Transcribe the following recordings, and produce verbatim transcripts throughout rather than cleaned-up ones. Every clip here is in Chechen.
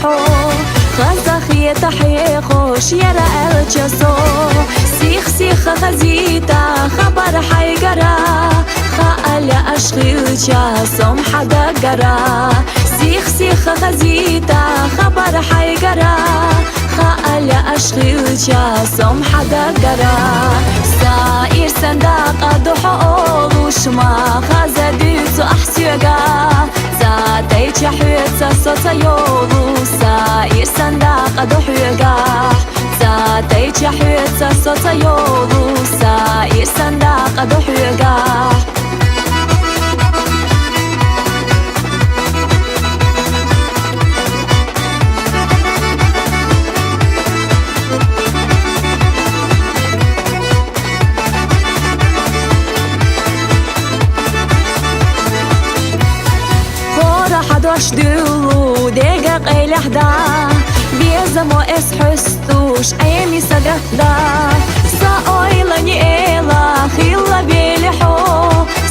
хьо, хазахета хьехош яра аьлча со. Сих-сиха хазийта хабар хьайгара, хаале аш хилча сом хьадагара. Сих-сиха хазийта хабар хьайгара, хаале аш хилча сом хьадагара. Са ирсан дакъа духьа олуш ма хаза дуьйцу ахь соьга. Цатайча хьоьца со ца йолу, са ирсан дакъа до хьоьгахь. Цатайча хьоьца со ца йолу, са ирсан дакъа до хьоьгахь. ХӀора хьан дош дуьллу дега къайлехь да, безамо эс хьоьстуш Ӏеми сагатда. Сан ойлани эла хилла велли хьо,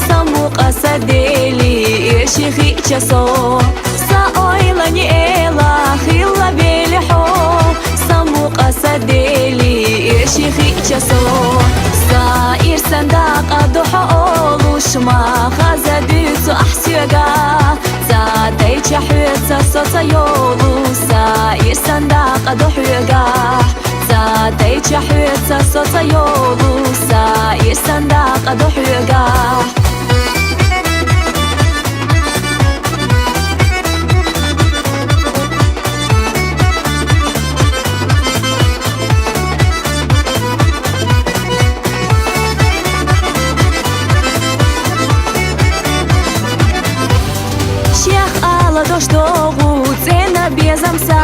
сан мукъа сан дели эши хиъча со. Сан ойлани эла хилла велли хьо, сан мукъа сан дели эши хиъча со. Са ирсан дакъа духьа олуш ма хаза дуьйцу ахь соьга. Цатайча хьоьца со ца йолу, са ирсан дакъа до хьоьгахь. Цатайча хьоьца со ца йолу, са ирсан дакъа до хьоьгахь. Шех ала дош догӀу цӀена безам са,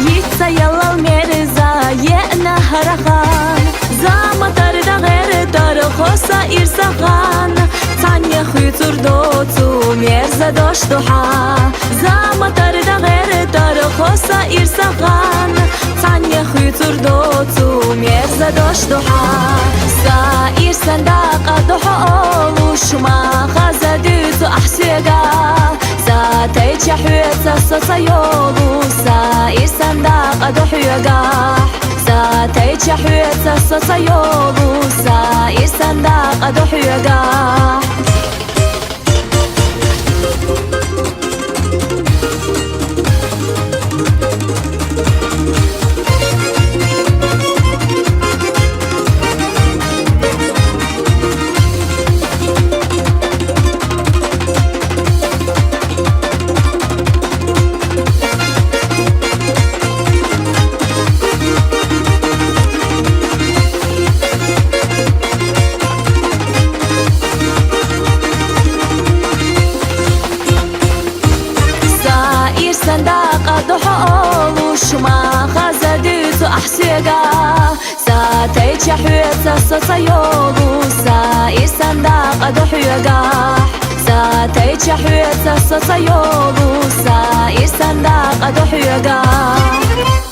йиц ца яллал мерза еана хӀара хан. Заматар дагӀертар хьо, са ирсан хан, цхьанне хуьйцур доцу мерза дош ду хьан. Заматар дагӀертар хьо, са ирсан хан, цхьанне хуьйцур доцу мерза дош ду хьан. Са ирсан дакъа духьа олуш ма хаза дуьйцу ахь соьга. Цатайча хьоьца со ца йолу, са ирсан дакъа до хьоьгахь. Цатайча хьоьца со ца йолу, са ирсан дакъа до хьоьгахь. Са ирсан дакъа духьа олуш ма хаза дуьйцу ахь соьга. Цатайча хьоьца со ца йолу, са ирсан дакъа до хьоьгахь. Цатайча хьоьца со ца йолу, са ирсан дакъа до хьоьгахь.